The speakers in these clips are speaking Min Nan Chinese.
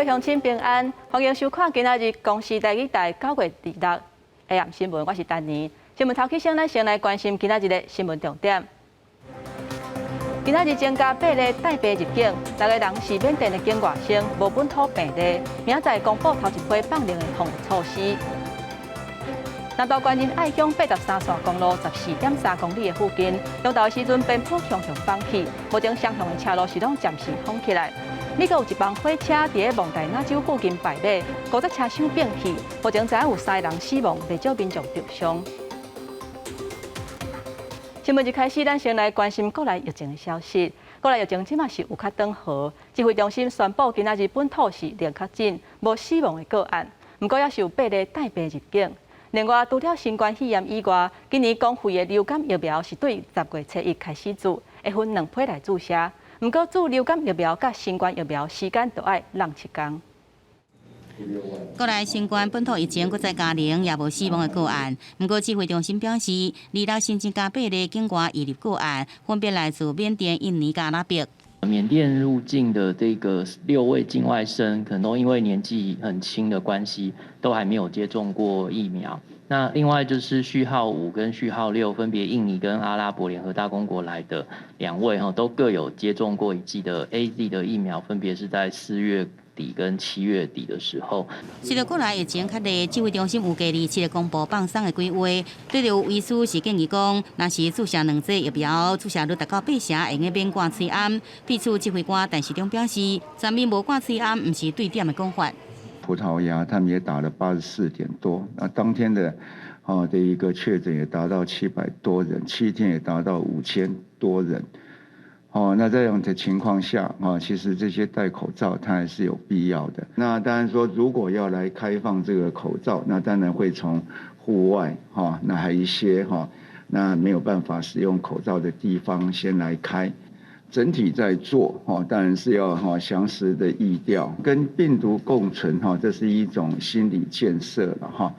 位鄉親平安，歡迎收看今仔日公視台語台9月26下暗新聞，我是丹妮。新聞頭起先，咱先來關心今仔日的新聞重點。今仔日增加八例帶病入境，六个人是緬甸的境外生，無本土病例。明仔載公布頭一批放零的防疫措施。南投縣仁愛鄉83線公路14.3公里的附近，中晝時陣邊坡強強崩去，目前雙向的車路是攏暫時封起來。美國有一班火車佇咧蒙大拿州附近敗馬，五隻車廂變去，目前知影有三个人死亡，袂少民眾受傷。新聞一開始，咱先來關心國內疫情的消息。國內疫情這馬是有較轉好，指揮中心宣布今仔日本土是零確診，無死亡的個案。毋過猶是有八例帶病入境。另外，除了新冠肺炎以外，今年公費的流感疫苗是對10月初一開始注，會分兩批來注射。毋過注流感疫苗佮新冠疫苗時間都愛攏7工。國內新冠本土疫情閣再加零，也無死亡的個案。毋過指揮中心表示，26新增加八例境外移入個案，分別來自緬甸、印尼佮阿拉伯。緬甸入境的這個六位境外生，可能都因為年紀很輕的關係，都還沒有接種過疫苗。那另外就是序號5跟序號6，分別印尼跟阿拉伯聯合大公國來的兩位哈，都各有接種過一劑的 AZ 的疫苗，分別是在4月底跟7月底的時候。隨著國內疫情較熱，指揮中心預計27日公布放鬆的規劃。對著有醫師是建議講，若是注射兩劑疫苗，注射率達到八成，會用免掛喙罨。對此，指揮官陳時中表示，全面無掛喙罨，毋是對點的講法。葡萄牙他們也打了84點多，那當天的哦的一個確診也達到700多人，7天也達到5000多人。哦，那這樣的情況下，啊，其實這些戴口罩它還是有必要的。那當然說，如果要來開放這個口罩，那當然會從戶外，哈，那還一些哈，那沒有辦法使用口罩的地方先來開。整體在做，哈，當然是要哈詳實的疫調，跟病毒共存，哈，這是一種心理建設了，哈。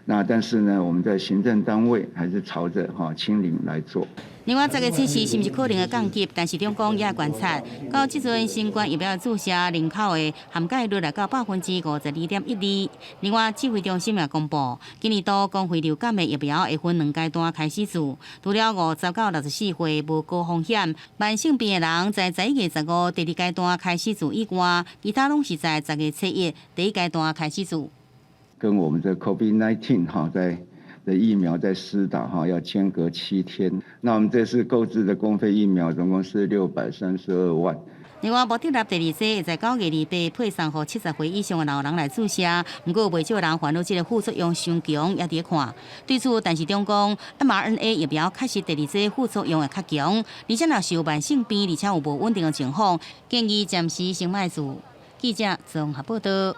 那但是呢，我們在行政單位還是朝着哈清零來做。另外，10月7日是毋是可能會降級？陳時中講也觀察，到這陣新冠疫苗注射人口的涵蓋率來到52.12%。另外，指揮中心也公布，今年度公費流感的疫苗會分兩階段開始注，除了50到64歲無高風險慢性病的人，在11月15第二階段開始注以外，其他攏是在10月初一第一階段開始注。跟我們的 COVID-19 哈在的疫苗在施打哈，要間隔7天。那我們這次購置的公費疫苗總共是632萬。另外，莫德納第二劑會在9月28配送予70歲以上的老人來注射，毋過袂少人煩惱這个副作用傷強，猶佇看。對此，陳時中講，mRNA 疫苗確實第二劑副作用會較強，而且若是有慢性病，而且有無穩定的情況，建議暫時先莫注。記者綜合報道。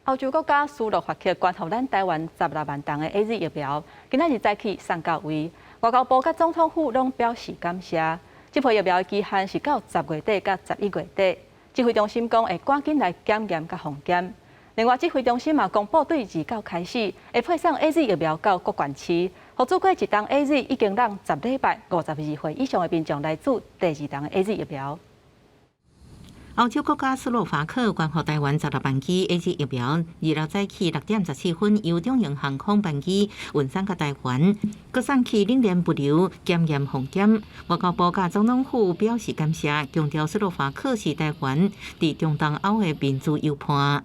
歐洲國家斯洛伐克捐予咱台灣16萬筒的 AZ 疫苗，今仔日早起送到位，外交部佮總統府攏表示感謝。這批疫苗的期限是到10月底佮11月底。指揮中心講會趕緊來檢驗佮封檢。另外，指揮中心嘛公布，對29開始會配送 AZ 疫苗到各縣市。予注過一筒 AZ 已經讓10禮拜52歲以上的民眾來注第二筒的 AZ 疫苗。歐洲國家斯洛伐克捐予台灣16萬劑 AZ 疫苗，26早起6點14分由長榮航空班機運送到台灣，閣送去冷鏈物流檢驗封檢。外交部佮總統府表示感謝，強調斯洛伐克是台灣佇中東歐的民主友伴。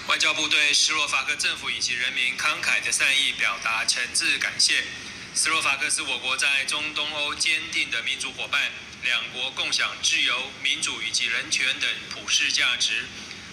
外交部對斯洛伐克政府以及人民慷慨的善意表達誠摯感謝。斯洛伐克是我國在中東歐堅定的民主夥伴，兩國共享自由、民主以及人權等普世價值。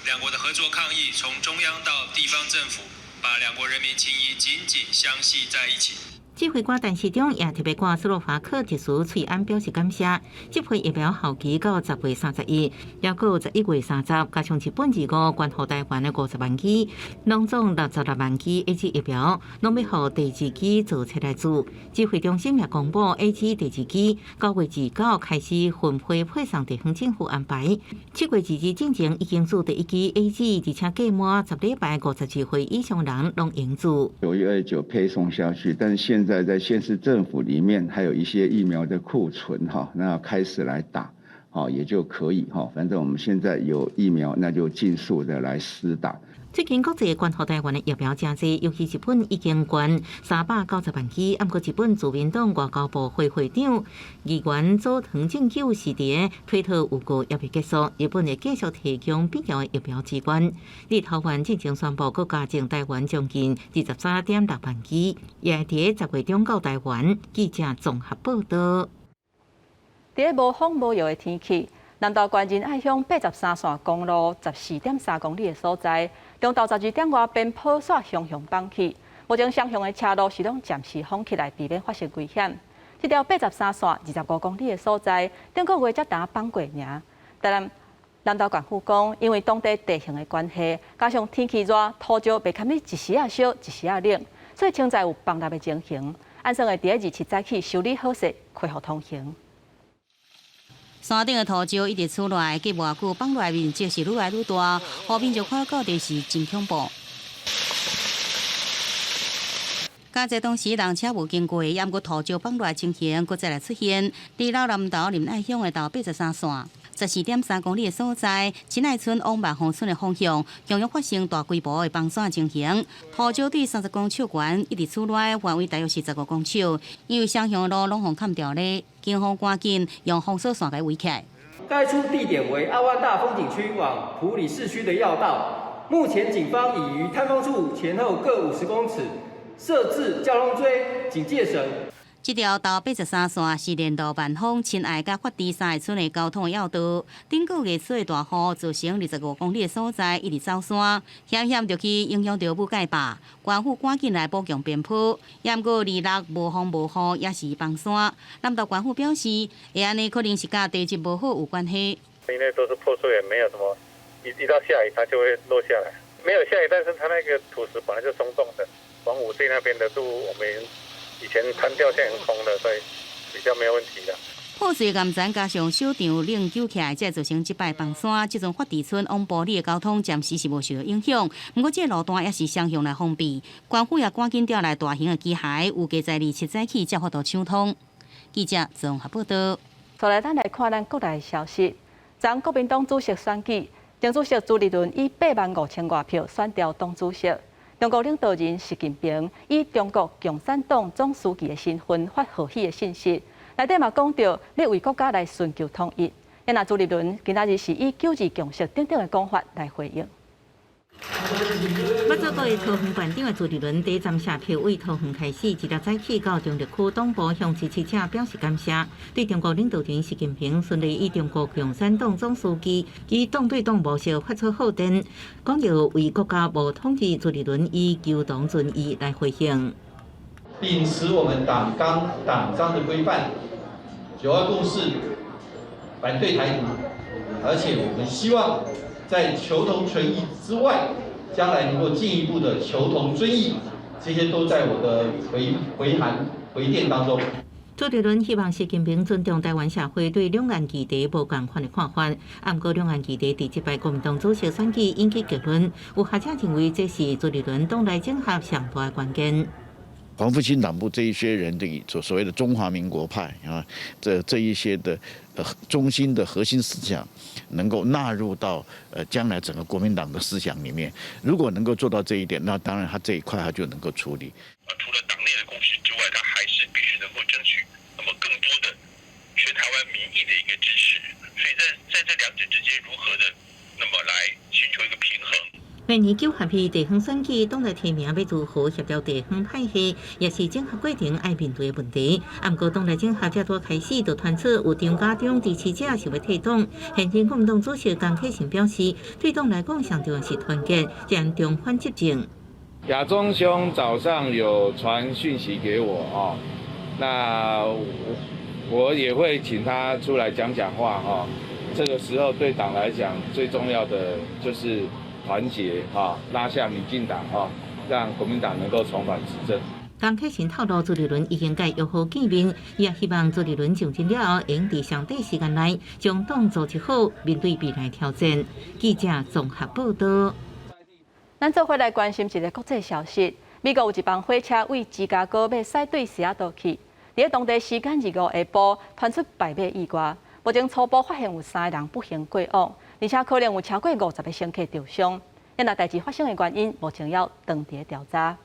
兩國的合作抗疫，從中央到地方政府，把兩國人民情誼緊緊相繫在一起。指揮官陳時中也特別掛斯洛伐克特使翠安表示感謝。這批疫苗效期到10月31，猶閣有11月30，加上日本25捐予台灣的50萬劑，攏總66萬劑 AZ 疫苗，攏欲予第二劑做冊來注。指揮中心也公布 AZ 第二劑9月29開始分批配送地方政府安排。7月22進前已經注第一劑 AZ，而且屆滿10禮拜52歲以上人攏會用注。9月29配送下去，但是現在在縣市政府裡面還有一些疫苗的庫存哈，那開始來打。好也就可以哈。反正我們現在有疫苗，那就盡速的來施打。最近國際捐予台灣的疫苗誠濟，尤其日本已經捐390萬劑。毋過日本自民黨外交部會會長議員佐藤正久是佇推特預告猶未結束，日本會繼續提供必要的疫苗支援。立陶宛進前宣布，閣加贈台灣將近23.6萬劑，也會佇10月中到台灣。記者綜合報道。佇咧無風無雨的天氣，南投縣仁愛鄉83線公路14.3公里的所在，中晝12點外邊坡煞雄雄崩去，目前雙向的車路是攏暫時封起來，避免發生危險。這條83線25公里的所在，頂個月才呾崩過爾。但南投縣府講，因為當地地形的關係，加上天氣熱，土石袂堪你一時仔燒，一時仔冷，所以潛在有崩塌的情形。按算會佇27早起修理好勢，恢復通行。山頂的土石一直出來，過無偌久崩落來面積是愈來愈大，河面就看到就是真恐怖。佳哉當時人車無經過，猶毋過土石崩落來情形，閣再來出現。佇老南投仁愛鄉的頭83線，14.3公里的所在，親愛村往萬豐村的方向，同樣發生大規模的崩山情形。土石對30公尺懸，一直出來，範圍大約是15公尺，因為雙向路攏予崁掉咧，警方趕緊用封鎖線共圍起來。該處地點為阿萬大風景區往埔里市區的要道。目前警方已於塌方處前後各50公尺設置交通錐、警戒繩。這條頭83線是連絡萬豐、親愛佮發池三个村的交通要道。頂個月出的大雨，造成25公里的所在一直走山，險險就去影響著武蓋壩。縣府趕緊來補強邊坡，猶毋過26無風無雨，也是崩山。南投縣府表示，會按呢可能是佮地質無好有關係。因為都是破碎，沒有什麼，一到下雨它就會落下來。沒有下雨，但是它那個土石本來就鬆動的，往五地那邊的路，我們以前攤掉線很空的，所以比較沒有問題的。破碎岩層加上小場冷久起來，才造成這擺崩山。這陣發池村往埔里的交通暫時是無受到影響。毋過這個路段也是雙向來封閉，縣府也趕緊調來大型的機械，預計在27早起才有法度暢通。記者綜合報道。再來，咱來看咱國內消息。昨國民黨主席選舉，前主席朱立倫以8萬5千外票選掉黨主席。中國領導人習近平以中國共產黨總書記的身份發賀喜的信息，內底嘛講著欲為國家來尋求統一。啊，朱立倫今仔日是以九二共識等等的講法來回應。捌做過桃園縣長的朱立倫，第一站謝票為桃園開始，一大早起到中壢區黨部向支持者表示感謝。對中國領導人習近平順利以中國共產黨總書記以黨對黨模式發出賀電，講要為國家謀統一，朱立倫以求同存異來回應。秉持我們黨綱黨章的規範，九二共識，反對台獨，而且我們希望在求同存異之外，將來能夠進一步的求同尊異，這些都在我的回函回電當中。朱立倫希望習近平尊重台灣社會對兩岸議題無仝款的看法。毋過兩岸議題佇這擺國民黨主席選舉引起結論，有學者認為這是朱立倫黨內整合上大的關鍵。黃復興黨部這一些人的所謂的中華民國派啊，這一些的中心的核心思想，能夠納入到將來整個國民黨的思想裡面。如果能夠做到這一點，那當然他這一塊他就能夠處理。除了黨內的共識之外，他還是必須能夠爭取那麼更多的全台灣民意的一個支持。所以在這兩者之間，如何的那麼來尋求一個平衡？明年9合地方選舉，黨內提名欲如何協調地方派系，也是整合過程愛面對的問題。毋過黨內整合才拄開始，就傳出有張家忠支持者想欲退黨。現任國民黨主席江啟臣表示，對黨來講，上重要是團結，將重返執政。亞中兄早上有傳訊息給我哦，那我也會請他出來講講話哈。這個時候對黨來講最重要的就是團結哈，拉下民進黨哈，讓國民黨能夠重返執政。江啟臣透露，朱立倫已經共伊約好見面，也希望朱立倫上任了後，會佇上短時間內將黨組織好，面對未來挑戰。記者綜合報道。咱做伙來關心一个國際消息。美國有一班火車為芝加哥欲駛對西雅圖去，佇咧當地時間25下晡，傳出敗馬意外。目前初步發現有三個人不幸過往，而且可能有超過50個乘客著傷。這代誌發生的原因，目前猶當佇調查。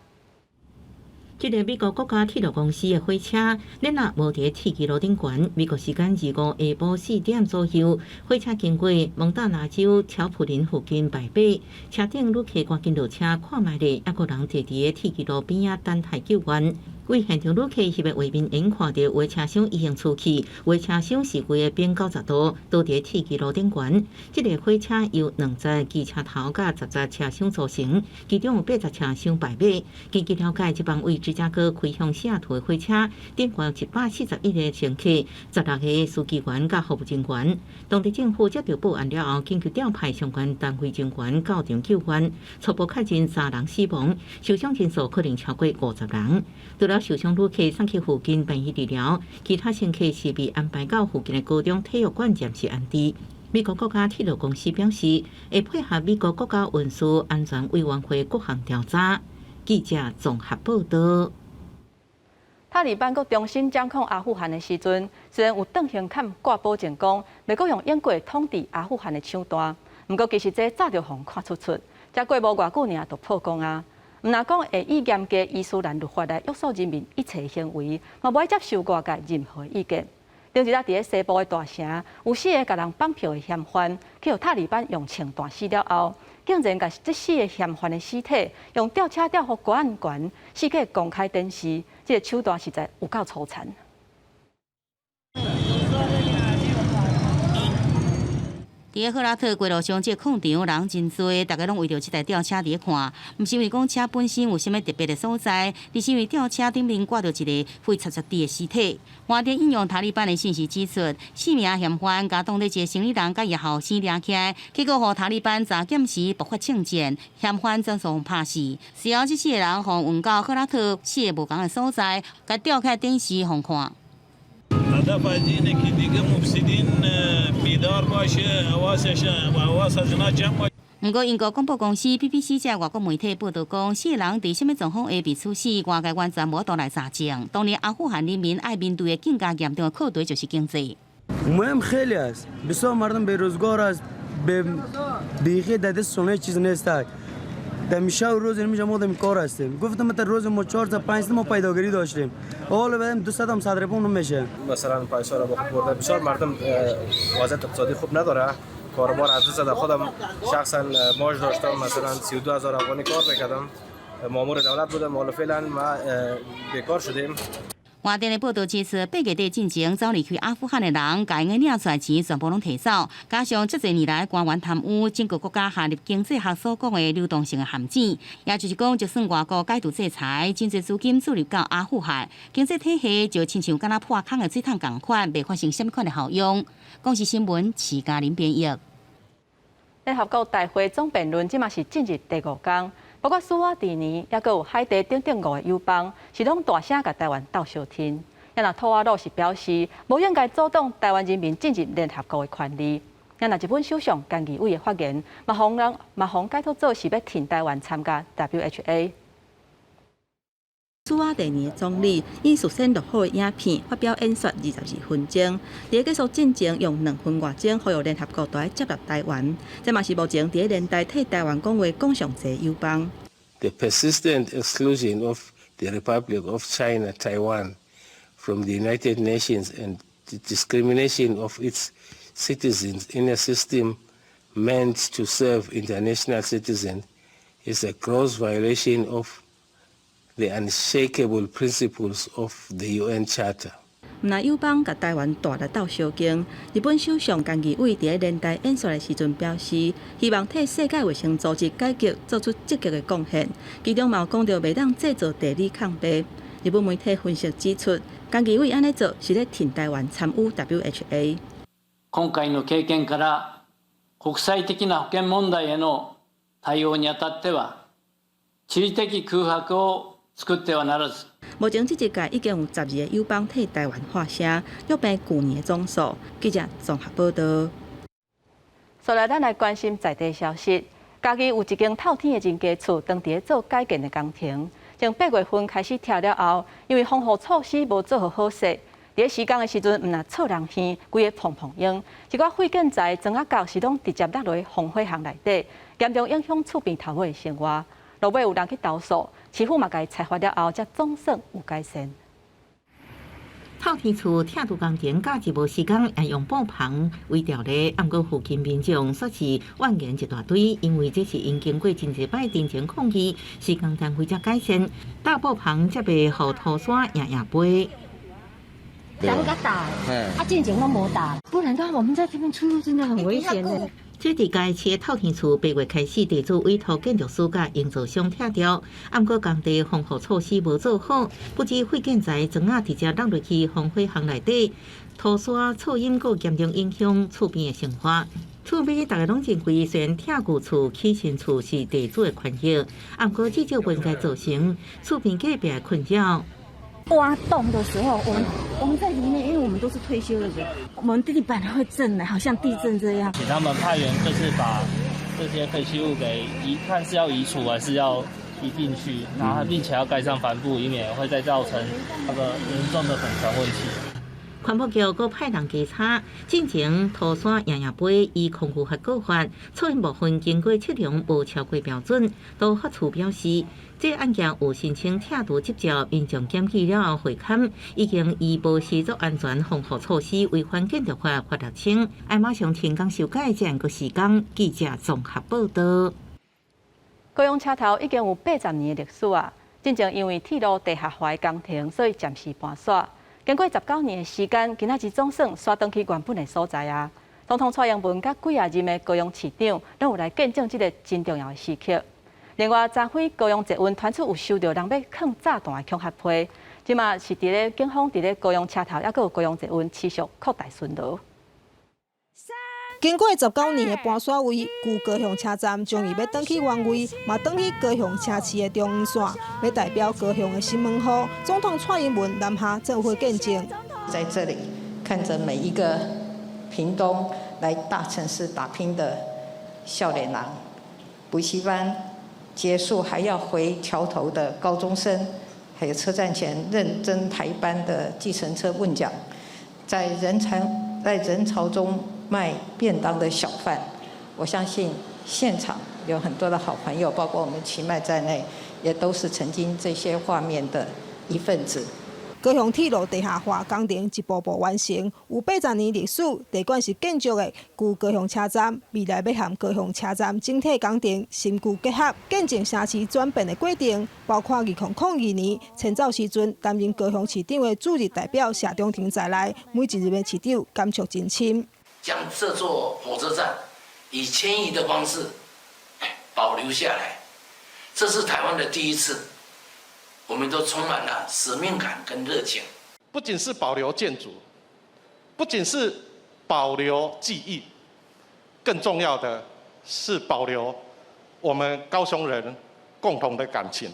這个美國國家鐵路公司的火車，恁若無佇鐵枝路頂懸。美國時間25下晡4點左右，火車經過蒙大拿州喬普林附近敗馬，車頂旅客趕緊落車看覓咧，猶閣人坐佇個鐵枝路邊仔等待救援。為現場旅客翕的畫面，會看著有的車廂已經出去，有的車廂是規个變90度，倒佇鐵枝路頂懸。這个火車由兩節機車頭佮10節車廂組成，其中有8節車廂敗馬。根據了解，這班為芝加哥開向西雅圖的火車，頂懸有141個乘客、16個司機員佮服務人員。當地政府接到報案了後，緊急調派相關單位人員到場救援，初步確認三人死亡，受傷人數可能超過50人。除了受傷旅客送去附近病院治療，其他乘客是被安排到附近的高中體育館暫時安置。美國國家鐵路公司表示，會配合美國國家運輸安全委員會各項調查。記者綜合報道。塔利班閣重新掌控阿富汗的時陣，雖然有斷胸坎掛保證講，袂閣用英國統治阿富汗的手段，毋過其實這早就予人看出出，才過無偌久爾就破功啊！毋但講會以嚴格伊斯蘭律法來約束人民一切行為，嘛無愛接受外界任何意見。頂一日佇咧西部的大城，有四个共人綁票的嫌犯，去予塔利班用槍彈死了後，竟然共這四个嫌犯的屍體用吊車吊予懸按懸，四處公開展示，這个手段實在有夠粗殘。佇個赫拉特街路上，這個礦場人真濟，大家攏圍著這台吊車佇咧看。毋是因為講車本身有啥物特別的所在，而是因為吊車頂面掛著一个血漆漆的屍體。外電引用塔利班的信息指出，四名嫌犯共當地一个生意人佮伊後生掠起來，結果予塔利班查檢時爆發槍戰，嫌犯全數予拍死。隨後，這四个人予運到赫拉特四个無仝的所在，共吊起來展示予人看。毋過，英國廣播公司 BBC 這外國媒體報道講，四个人佇啥物狀況下被處死，外界完全無法度來查證。當然，阿富汗人民愛面對的更加嚴重的課題就是經濟。 مهم خیلی است بسیار مردم بیروزگار است بیخی در دستشون هیچ چیز نیست در شب و روز اینجا ما در کار هستیم گفتم تا روز ما 4 تا 5 ما پیداگیری داشتیم حالا بدیم 200 هم 100 روپیه نمیشه. مثلا پیسه را با خود برده. بسیار مردم وضعیت اقتصادی خوب نداره، کاروبار از دست داده. خودم شخصا معاش داشتم، مثلا 32 هزار افغانی کار میکردم، مامور دولت بودم، حالا فعلا ما بیکار شدیم。外電的報道指出，8月底進前走離開阿富汗的人，共𪜶的領出來錢全部攏提走，加上這濟年來官員貪污，整個國家陷入經濟學所講的流動性的陷阱，也就是講，就算外國解除制裁，真濟資金注入到阿富汗，經濟體系就親像敢若破空的水桶仝款，袂發生啥物款的效用。公視新聞，徐嘉玲編譯。聯合國大會總辯論，這馬是進入第五工。包括蘇瓦蒂尼，猶閣有海地等等五个友邦，是攏大聲共台灣鬥相挺。啊，若吐瓦魯是表示，無應該阻擋台灣人民進入聯合國的權利。啊，若日本首相菅義偉的發言，嘛予人嘛予解讀做是欲挺台灣參加 WHA。蘇瓦蒂尼的總理以事先錄好的影片發表演說22分鐘，佇結束進前用2分外鐘呼籲聯合國都愛接納台灣。這嘛是目前佇聯大替台灣講話講上濟友邦。 The persistent exclusion of the Republic of China, Taiwan, from the United Nations and the discrimination of its citizens in a system meant to serve international citizens is a gross violation of the unshakable principles of the UN Charter. 毋但友邦共台灣大力鬥相挺，日本首相菅義偉佇咧聯大演說的時陣表示，希望替世界衛生組織改革做出積極的貢獻。其中嘛有講著袂當製造地理空白。日本媒體分析指出，菅義偉按呢做是咧挺台灣參與 WHA。今回の経験から國際的な保健問題への対応にあたっては地理的空白を作ってはならず。目前這一屆已經有12個友邦替台灣發聲，約平舊年的總數。記者綜合報道。所來，咱來關心在地消息。嘉義有一間透天的人家厝，當佇咧做改建的工程，從8月份開始拆了後，因為防護措施無做予好勢，佇咧施工的時陣，毋但臭人耳，規个蓬蓬湧，一寡廢建材、磚仔角是攏直接落佇防火巷內底，嚴重影響厝邊頭尾的生活。落尾有人去投訴，市府嘛共伊裁罰了後，才總算有改善。透天厝拆除工程假日無時間，也用布棚圍牢咧。毋過附近民眾煞是怨言一大堆，因為這是𪜶經過真濟擺陳情抗議，施工單位才改善。搭布棚才袂予塗沙掖掖飛。才閣搭，啊，進前攏無搭，不然的話，我們在這邊出入真的很危險的。這佇該市透天厝8月開始，地主委託建築師佮營造商拆掉，毋過工地防護措施無做好，不止廢建材磚仔直接落入去防火巷內底，塗沙噪音閣嚴重影響厝邊的生活。厝邊逐家攏認為，雖然拆舊厝起新厝是地主的權益，毋過至少不應該造成厝邊隔壁的困擾。挖洞的時候，我們在裡面，因為我們都是退休的人，我們地板會震的，好像地震這樣。請他們派員，就是把這些廢棄物給移，看是要移除還是要移進去，然後並且要蓋上帆布，以免會再造成那個嚴重的粉塵問題。環保局閣派人稽查，進前塗沙掖掖飛，依空污法告發，噪音部分經過測量無超過標準。都發處表示，這案件有申請拆除執照，民眾檢舉了後會勘，已經依無施作安全防護措施，違反建築法罰6000，愛馬上停工修改，這樣個時間。記者綜合報道。高雄車頭已經有80年的歷史啊，進前因為鐵路地下化的工程，所以暫時搬徙。經過19年的時間，今仔日總算徙轉去原本的所在啊！總統蔡英文佮幾仔任的高雄市長，攏有來見證這个真重要的時刻。另外，昨昏高雄捷運傳出有收著人欲囥炸彈的恐嚇批，這馬是佇咧警方佇咧高雄車頭，抑閣有高雄捷運持續擴大巡邏。經過19年的搬徙位，舊高雄車站終於欲轉去原位，嘛轉去高雄城市的中央線，欲代表高雄的新門戶。總統蔡英文南下做伙見證，在這裡看著每一個屏東來大城市打拼的少年人，補習班結束還要回橋頭的高中生，還有車站前認真排班的計程車運將，在人潮中賣便當的小販，我相信現場有很多的好朋友，包括我們其邁在內，也都是曾經這些畫面的一份子。高雄鐵路地下化工程一步步完成，有80年歷史，地管是建築的舊高雄車站，未來欲和高雄車站整體工程新舊結合，見證城市轉變的過程。包括2002年遷走時陣，擔任高雄市長的駐日代表謝長廷在內，每一任的市長感觸真深。將這座火車站以遷移的方式保留下來，這是台灣的第一次，我們都充滿了使命感跟熱情。不僅是保留建築，不僅是保留記憶，更重要的是保留我們高雄人共同的感情。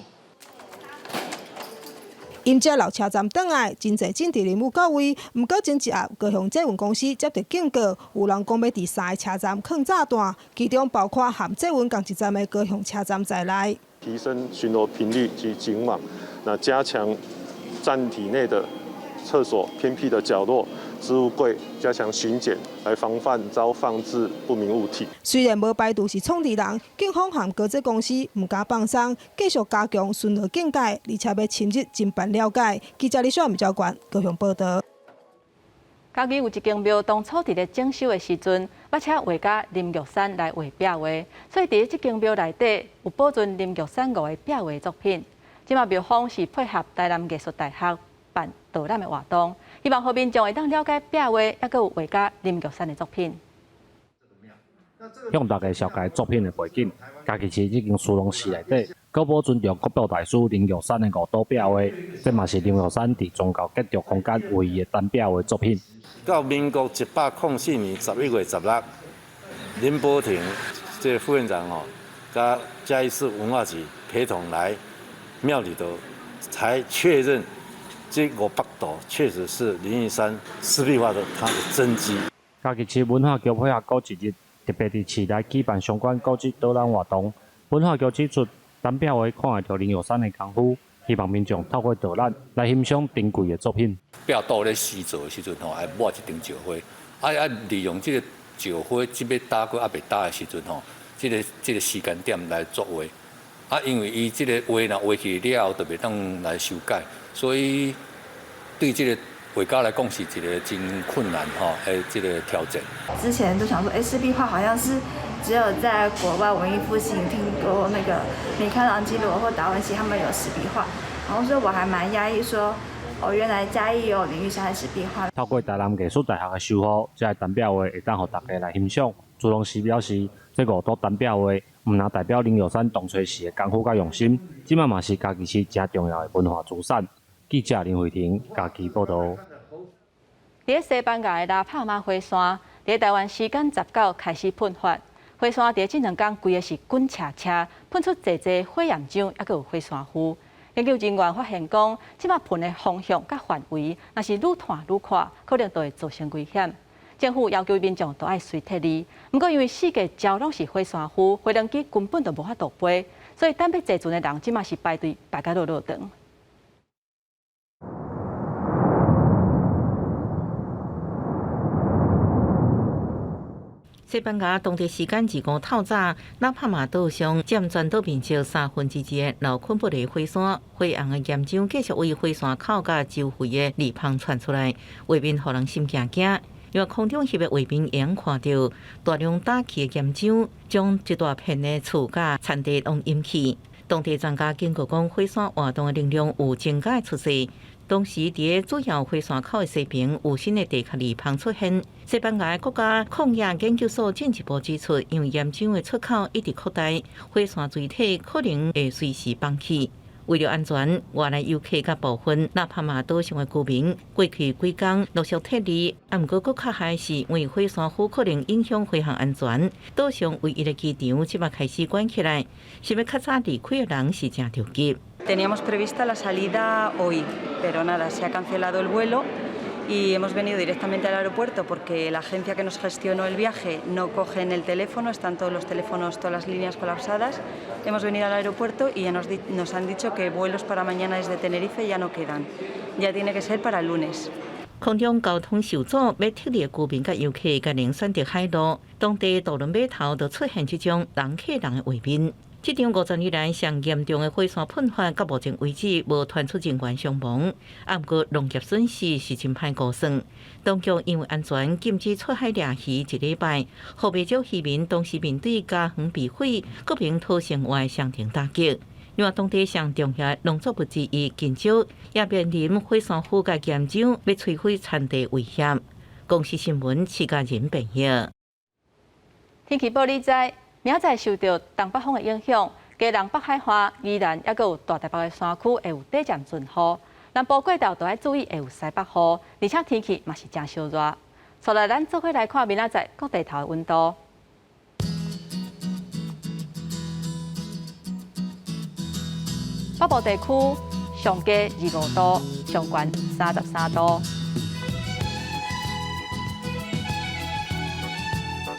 迎接老車站轉來，真濟政治人物到位，毋過前一暗高雄捷運公司接著警告，有人講欲佇三个車站囥炸彈，其中包括和捷運仝一站的高雄車站在內。提升巡邏頻率及警網，那加強站體內的廁所、偏僻的角落、置物櫃，加強巡檢，來防範遭放置不明物體。雖然無排除是創治人，警方和高鐵公司毋敢放鬆，繼續加強巡邏警戒，而且欲深入偵辦了解。記者李小吳教官高雄報道。嘉義有一間廟，當初佇咧整修的時陣，捌請畫家林玉山來畫壁畫，所以佇咧這間廟內底有保存林玉山五个壁畫作品。這馬廟方是配合台南藝術大學辦導覽的活動，希望予民眾會當了解壁畫，抑閣有畫家林玉山的作品。向大家紹介作品的背景，嘉義市這間慈龍寺內底，閣保存著國寶大師林玉山的五組壁畫，這嘛是林玉山佇宗教建築空間唯一的單壁畫作品。到民國104年11月16，林柏廷這個副院長吼，佮嘉義市文化局陪同來廟裡頭，才確認這500道確實是林玉山濕壁畫的他的真跡。嘉義市文化局配合古蹟日，特別佇市內舉辦相關古蹟導覽活動。文化局指出，單壁畫看會著林玉山的功夫，希望民眾透過導覽來欣賞珍貴的作品。壁刀咧試做的時陣吼，愛抹一層石灰，啊利用這個石灰這欲焦閣猶未焦的時陣吼，這個時間點來作畫。啊，因為伊這個畫若畫去了後，就袂當來修改，所以對這個畫家來講是一個真困難吼的這個挑戰。之前都想說，欸，濕壁畫好像是只有在國外文藝復興聽過那個米開朗基羅或達文西他們有濕壁畫，然後所以我還蠻訝異，說哦，原來嘉義也有林玉山的濕壁畫。透過台南藝術大學的修復，這个單壁畫會當予大家來欣賞。朱龍時表示，這五組單壁畫毋但代表林玉山當初時的功夫佮用心，這馬嘛是嘉義市誠重要的文化資產。記者林慧婷嘉義報導。佇西班牙的拉帕馬火山，佇台灣時間19開始噴發，火山佇這兩工規个是滾車車，噴出濟濟火焰漿，猶閣有火山灰。研究人員發現講，這馬噴的方向佮範圍，若是愈湠愈闊，可能就會造成危險。政府要求民眾都愛隨撤離，毋過因為四界焦攏是火山灰，飛行機根本就無法度飛，所以等欲坐船的人，這馬是排隊排甲落落長。西班牙當地時間25透早，拉帕馬島上佔全島面積2/3的老昆布雷火山，火紅的岩漿繼續為火山口佮周圍的裂縫竄出來，畫面予人心驚驚。因為空中翕的畫面會用看著大量打起的岩漿，將一大片的厝佮田地攏淹去。當地專家警告講，火山活動的能量有增加的趨勢。當時佇主要火山口的西邊有新的地殼裂縫出現。西班牙國家礦業研究所進一步指出，因為岩漿的出口一直擴大，火山錐體可能會隨時崩去。為了安全，外來遊客佮部分拉帕馬島上的居民過去幾工陸續撤離。啊，毋過閣較害是，因為火山灰可能影響飛行安全，島上唯一的機場這馬開始關起來。想欲較早離開的人是誠著急。 Teníamos prevista la salida hoy, pero nada, se ha cancelado el vuelo y hemos venido directamente al aeropuerto porque la agencia que nos gestionó el viaje no coge en el teléfono, están todos los teléfonos, todas las líneas colapsadas. Hemos venido al aeropuerto y ya nos han dicho que vuelos para mañana desde Tenerife ya no quedan, ya tiene que ser para el lunes. 空中交通受阻，欲撤離的居民佮遊客共能選擇海路。當地渡輪碼頭就出現這種人客人的畫面。這場50年來上嚴重的火山噴發，到目前為止無傳出人員傷亡，啊，毋過農業損失是真歹估算。當局因為安全禁止出海掠魚一禮拜，予袂少漁民同時面對家園被毀、國民討生活的雙重打擊。另外，當地上重要的農作物之一金蕉，也面臨火山灰佮岩漿欲摧毀田地威脅。公視新聞徐家仁編譯。天氣報你知。明仔載受著東北風的影響，基隆北海岸、宜蘭猶閣有大台北的山區會有短暫陣雨，南部過晝都愛注意會有西北雨，而且天氣嘛是誠燒熱。紲來咱做伙來看明仔載各地頭的溫度。北部地區上低25度，上懸33度。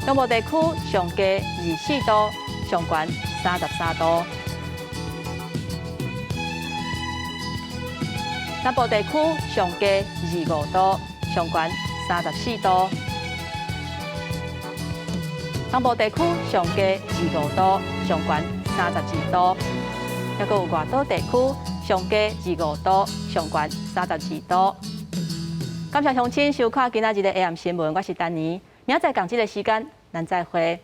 中部地區上低24度，上懸33度。南部地區上低25度，上懸34度。東部地區上低25度，上懸32度。猶閣有外島地區上低25度，上懸32度。感謝鄉親收看今仔日的 AM 新聞，我是丹妮。明仔載仝這个時間，咱再會。